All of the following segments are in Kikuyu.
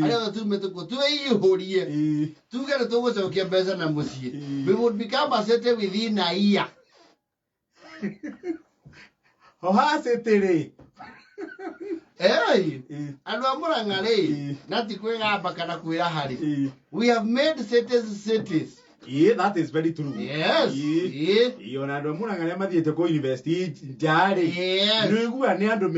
Arĩa othe tumĩte kuo twĩihũrie, tuge nĩ tũgũcokia mbeca na mũciĩ, we would become a city within a year. Ho hacĩtĩ-rĩ. Hey, andũ a Mũrang'a rĩ, na ti kwĩgamba kana kwĩraha rĩ, we have made cities cities. Ĩĩ, that is very true. Yes. Ĩĩ. Ĩĩ. Ĩĩ, ona andũ a Mũrang'a arĩa mathiĩte kũ university nja-rĩ, Yes. nĩũiguaga nĩ andũ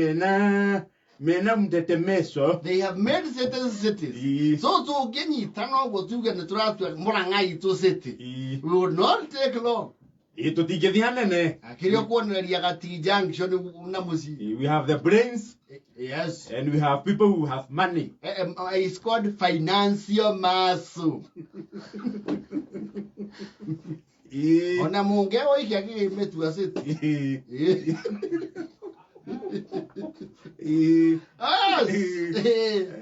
mena mtetemesho. They have made cities cities. So tũngĩnyitana ũguo tuge nĩ tũratua Mũrang'a itũ city, we would not take long. Ĩĩ, tũtingĩthiĩ hanene. Kĩrĩa ũkuonereria gati junction na mũciĩ. Ĩĩ, we have the brains. Yes. And we have people who have money. It's called financial muscle. Ona mũnge woikia kĩgĩmĩtua city. Ĩĩ. Yes.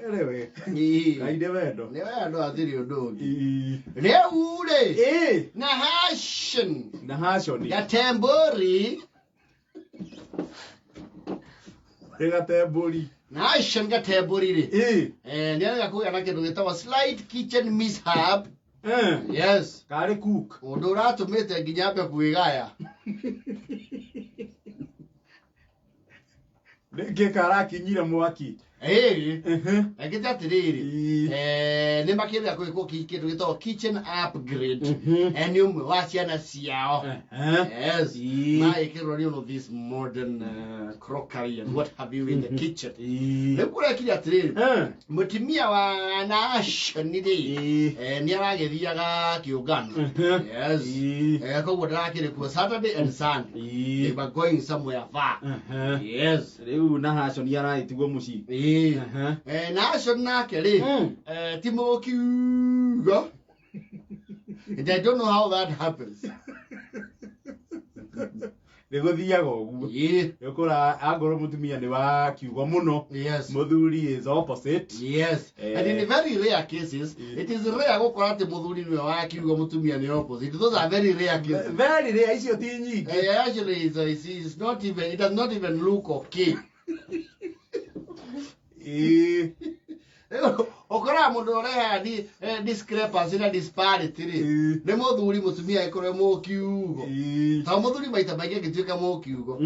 Anyway. Ĩĩ. Ngai nĩ wendo. Nĩ wendo hatirĩ ũndũ ũngĩ. Rĩu rĩ, na hashon Na hashoni. Gatembũri. Nĩ gatembũri. Na hashon gatembũri rĩ, nĩ arega kũgĩa na kĩndũ gĩtagwo slight kitchen mishap. Yes. Karĩ cook. Ũndũ ũratũmĩte nginya ambe kwĩgaya. Nĩkĩ karakinyire mwaki? Ĩĩ. Ekĩte atĩrĩrĩ, nĩ makĩrĩa gwĩkwo kĩndũ gĩtagwo kitchen upgrade. Nĩ ũmwe wa ciana ciao. Yes. Magĩkĩrwo this modern crockery and what have you in the kitchen. Rĩu kũrekire atĩrĩrĩ, mũtumia wa Nashoni rĩ, nĩ aragĩthiaga kĩũngano. Yes. Koguo ndarakĩrĩ kuo Saturday and Sunday. They were going somewhere far. Yes. Rĩu na hashoni aragĩtigwo mũciĩ. Ĩĩ. Nashon nake rĩ, ti mũkiugo. And I don't know how that happens. Nĩ gũthiaga ũguo. Ĩĩ. Ũkora angorwo mũtumia nĩ wa kiugo mũno. Yes. Mũthuri is opposite. Yes. And in very rare cases, it is rare gũkora atĩ mũthuri nĩwe wa kiugo, mũtumia nĩ opposite. Those are very rare cases. Very rare, icio ti nyingĩ. Actually, it's not even, it does not even look okay. Ĩĩ. Ũkoraga mũndũ ũrehaga discrepancy na disparity rĩ, nĩ mũthuri, mũtumia ĩkorwo mũkiugo. Tondũ mũthuri maita maingĩ angĩtuĩka mũkiugo,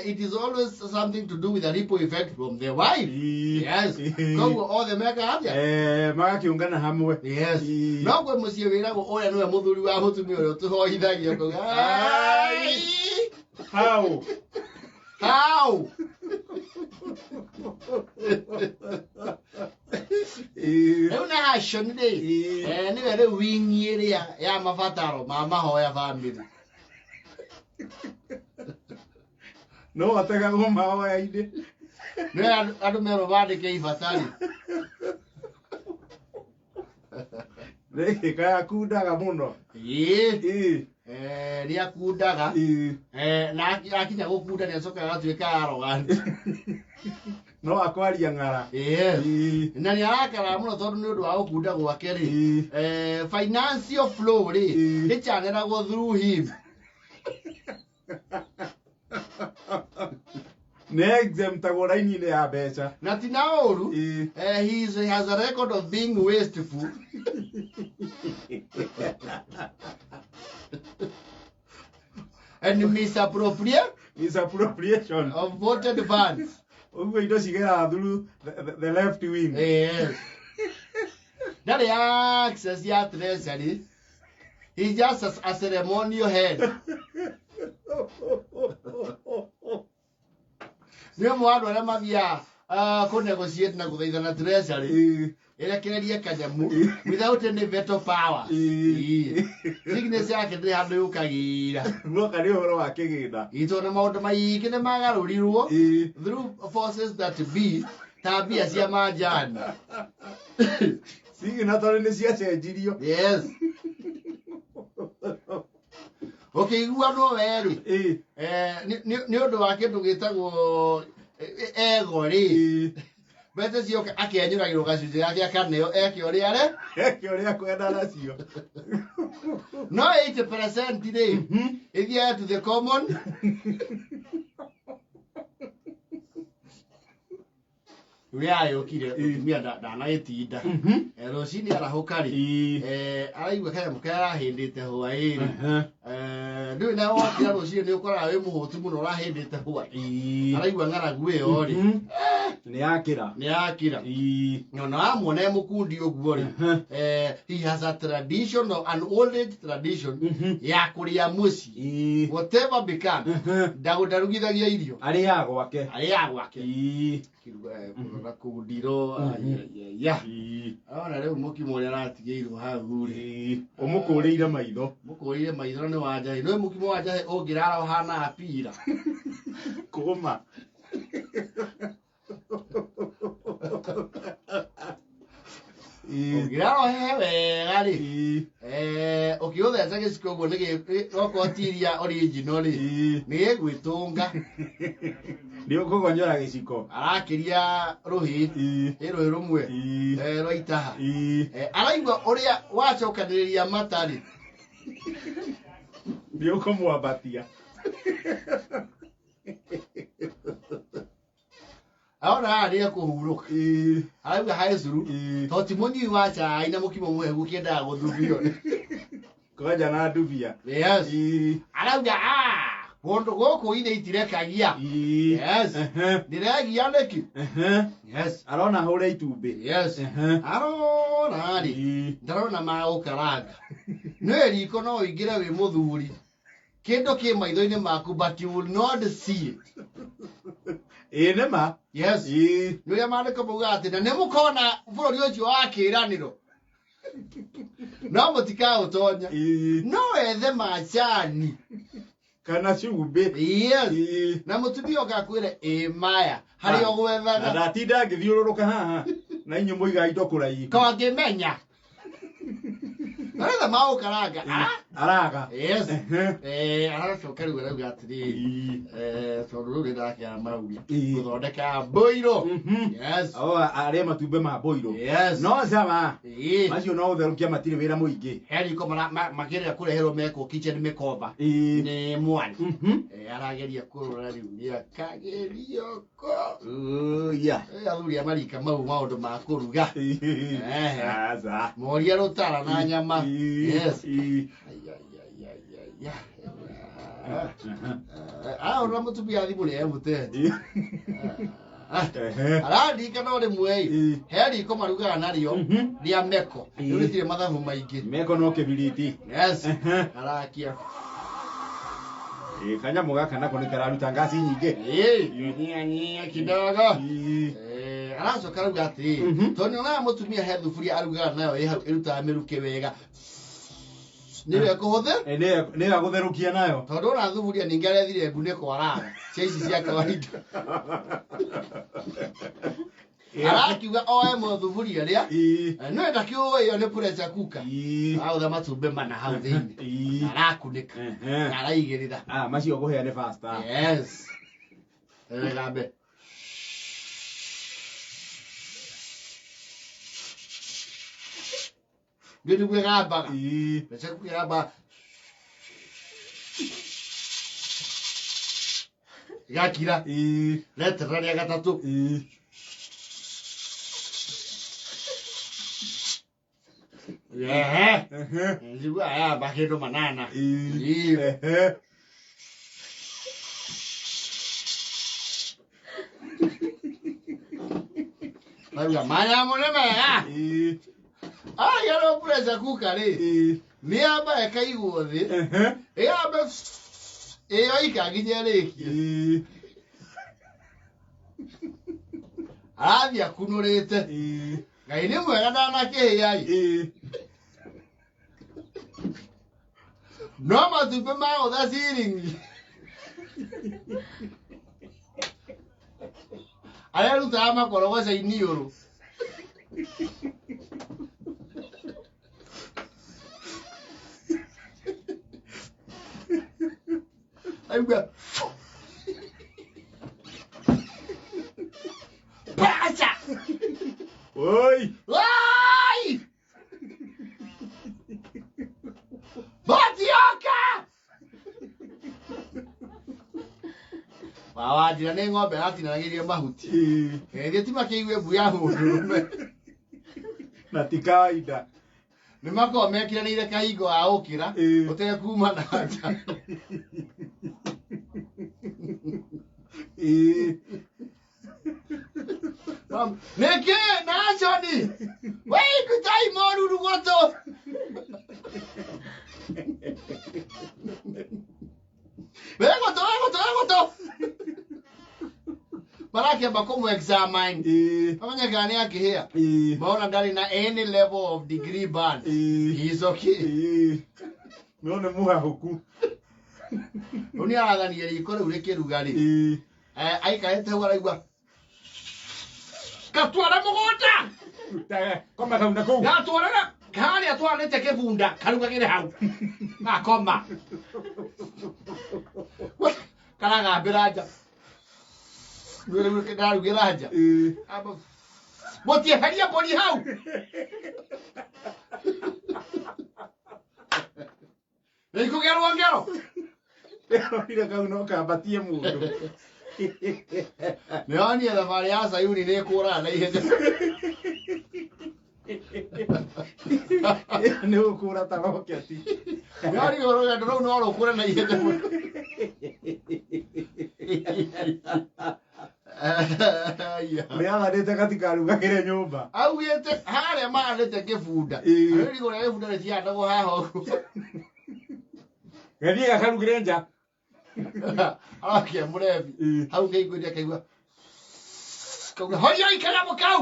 it is always something to do with a ripple effect from the wife. Yes. Koguo othe mekaga atĩa? Magakĩũngana hamwe. Yes. No kwĩ mũciĩ wĩragwo ũrĩa nĩwe mũthuri wa mũtumia ũrĩa ũtũhoithagia ũkauga, "Ai!" How? How? Rĩu na Hashon rĩ, nĩwe rĩu wingi ĩrĩa ya mabataro ma mahoya family. No ategagwo mahoya-inĩ. Nĩwe andũ merwo mandĩke ibatari. Nĩkĩ kayakundaga mũno? Ĩĩ. Nĩ akundaga. Na akinya gũkunda nĩ acokaga agatuĩka arrogant. No akwaria ng'ara. Yes. Na nĩ arakara mũno tondũ nĩ ũndũ wa gũkunda gwake rĩ, financial flow rĩ, nĩ chanelagwo through him. Nĩ exemptagwo raini-inĩ ya mbeca. Na ti na ũru, he has a record of being wasteful. And misappropriate. Misappropriation of voted funds. Ũguo indo cigeraga through the left wing. Yes. Ndarĩ access ya treasury. He's just a ceremonial head. Nĩ ũmwe wa andũ arĩa mathiaga kũ negotiate na gũthaithana treasury ĩrekererie kanyamu without any veto power. Signature yake ndĩrĩ handũ yũkagĩra. Guoka nĩ ũhoro wa kĩgĩna. Ĩ, tondũ maũndũ maingĩ nĩ magarũrirwo through forces that be, ta mbia cia manjani. Signatory nĩ ciacenjirio. Yes. Ũkĩiguanwo werĩ, nĩ ũndũ wa kĩndũ gĩtagwo ego rĩ, mbeca cioka akenyũragĩrwo gacunjĩ gake akaneo eke ũrĩa are Eke ũrĩa akwenda nacio. No 80% rĩ, ĩthiaga to the common. Rĩrĩa ayũkire mũtumia ndanagĩtinda. Rũcinĩ arahũka rĩ, araigua kanyamũ karĩa arahĩndĩte hwaĩ-rĩ. Ndũĩ na wokĩra rũcinĩ nĩ ũkoraga wĩ mũhũtu mũno ũrahĩndĩte hwaĩ. Araigua ng'aragu ĩyo rĩ, Nĩ yakĩra. Nĩ yakira. Na wamuona e mũkundi ũguo rĩ, he has a tradition or an old age tradition ya kũrĩa mũciĩ. Whatever become, ndarugithagia irio. Arĩaga gwake. Arĩaga gwake. Kiruga kũrora kũu ndiro ya. Ona rĩu mũkimo ũrĩa aratigĩirwo hau rĩ. Ũmũkũrĩire maitho. Mũkũrĩire maitho na nĩ wa njahĩ. Nĩ mũkimo wa njahĩ ũngĩrara ũhana pira. Kũma. Ũngĩrara ũhehe wega rĩ, ũkĩũtheca gĩciko ũguo nĩ okorwo ti iria original rĩ, nĩ gĩgwĩtũnga. Nĩ ũkũgonyora gĩciko. Arakĩria rũhĩ, ĩ rũhĩ rũmwe rwa itaha. Araigua ũrĩa wacokanĩrĩria mata rĩ, Nĩ ũkũmwambatia. Arona haha nĩ ekũhurũka. Arauga haicuru to ti mũnyui wa cai na mũkimo mũhehu ũkĩendaga gũthubio. Kwanja na ndubia. Yes. Arauga "Ah, kũndũ gũkũ ithe itirekagia." Yes. Ndĩregia nĩkĩ? Yes. Arona hũre itumbĩ. Yes. Arona rĩ, ndarona magũkaranga. Nĩ riko no ũingĩre wĩ mũthuri. Kĩndũ kĩ maitho-inĩ maku but you will not see it. Ĩĩ nĩ ma. Yes. Nĩ ũrĩa maandĩko maugaga atĩ na nĩ mũkona bũrũri ũcio wa kĩĩranĩro no mũtikaũtonya. No wethe macani kana cumbĩ. Yes. Na mũtumia oka akwĩre ĩ maya harĩa Na ũgwethaga. Ndatinda ngĩthiũrũrũka haha na inyuĩ mũigaga indo kũraihu. Kongĩmenya. Aretha maũkaranga. Araga. Yes. Aracoka rĩu arauga atĩrĩrĩ, tondũ rĩu nĩndakĩara mau gũthondeka mbũirũ. Yes. O arĩa matumbĩ ma mbũirũ. Yes. No cama. Macio no ũtherũkia matirĩ wĩra mũingĩ. He riko makĩrĩa kũreherwo mekwo kitchen mĩkomba nĩ mwana. Arageria kũrora rĩu nĩ akagerio ko. Ya. Athuri a marika mau maũndũ ma kũruga. Aca. Moria rũtara na nyama. Yes. Ai, ai, ai, ai, ai, ai. Ah, ona mũtumia thimũ nĩ emũtete. Arandika no rĩmwe ĩ, he riko marugaga narĩo rĩa meko. Rĩu rĩtirĩ mathabu maingĩ. Meko no kĩbiriti. Yes. Arakia. Ĩ, kanyamũ gaka nako nĩ kararuta ngasi nyingĩ. Ĩ, nyia kidogo. Aracoka arauga atĩrĩrĩ, tondũ nĩonaga mũtumia he thuburia arugaga nayo ĩ hau ĩrutaga mĩrukĩ wega. Nĩwe ekũhũthĩra? Nĩyo agũtherũkia nayo. Tondũ ona thuburia ningĩ arethire ngunĩko araga cia ici cia kawaida. Arakiuga oe mũthuburia rĩa no ndakĩũĩ ĩyo nĩ pressure cooker. Araũtha matumbĩ mana hau thĩinĩ. Arakunĩka. Na araigĩrĩra. Ah, macio kũhĩa nĩ faster. Yes. Gambe. Nĩ nĩguo ĩgambaga. Pressure cooker ĩgambaga. Gakira. Reterera rĩa gatatũ. Ehe. Njigua aya kĩndũ manana. Rauga manyamũ nĩ mega. Aya no pressure cooker rĩ. Nĩ yamba ĩkaigwo thĩ. Ĩyambe ĩyo ika nginya ĩrĩkie. Arathiĩ akunũrĩte. Ngai nĩ mwega ndanakĩhĩa ĩ. No matumbĩ magũtha ciringi. Arerutaga makorogoca iniũrũ. Aigua. Pacha! Oi! Oi! Matioka! Wa Wanjira nĩ ng'ombe aratinanagĩria mahuti. Ĩĩ ti makĩigue mbu ya mũndũrũme. Na ti kawaida. Nĩ makoragwo mekiranĩire kahingo ga gũkĩra ũtekuma na nja. Nĩkĩ naconi wei kutai moruru gũtũ. Wegũtũ wegũtũ wegũtũ. Marakĩamba kũmũ examine. Mamenye kana nĩ akĩhĩa. Maona ndarĩ na any level of degree burn. He is okay. No nĩ mũhahũku. Rĩu nĩ arathania riko rĩu rĩkĩruga rĩ. Aikarĩte hau araigua gatwara mũgũnda. Koma kau na kũu. Gatwara harĩa twanĩte kĩbunda karugagĩre hau. Gakoma. Karagambĩra nja. Ndarugĩra nja. Mũtieherie mbũri hau. Nĩikũgerwo ngero. Ronire kau no kambatie mũndũ. Nĩonire thabarĩ ya Sayuni nĩ ĩkũraga na ihenya. Nĩ gũkũra ta roketi. Nĩonire rũgendo rũu no rũkũre na ihenya mũno. Nĩathanĩte gatikarugagĩre nyũmba. Augĩte harĩa maanĩte kĩbunda. Rĩu irigũ rĩa gĩbunda rĩtihandagwo haha ũguo. Gathiĩ gakarugĩre nja. Arokia mũrebi. Hau ngĩiguĩte akaigua. Kauga horia kanyamũ kau.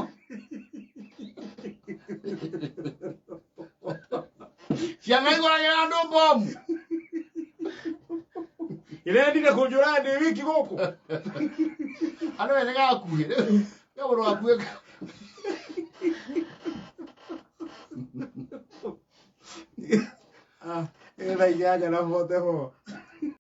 Ciana igũragĩra andũ mbomu. Ĩrendire kũnjũraga ndĩ wiki gũkũ. Andũ ene gakuhĩ. Rĩu mũndũ gakuhĩ. Thaa inyanya na bote ho.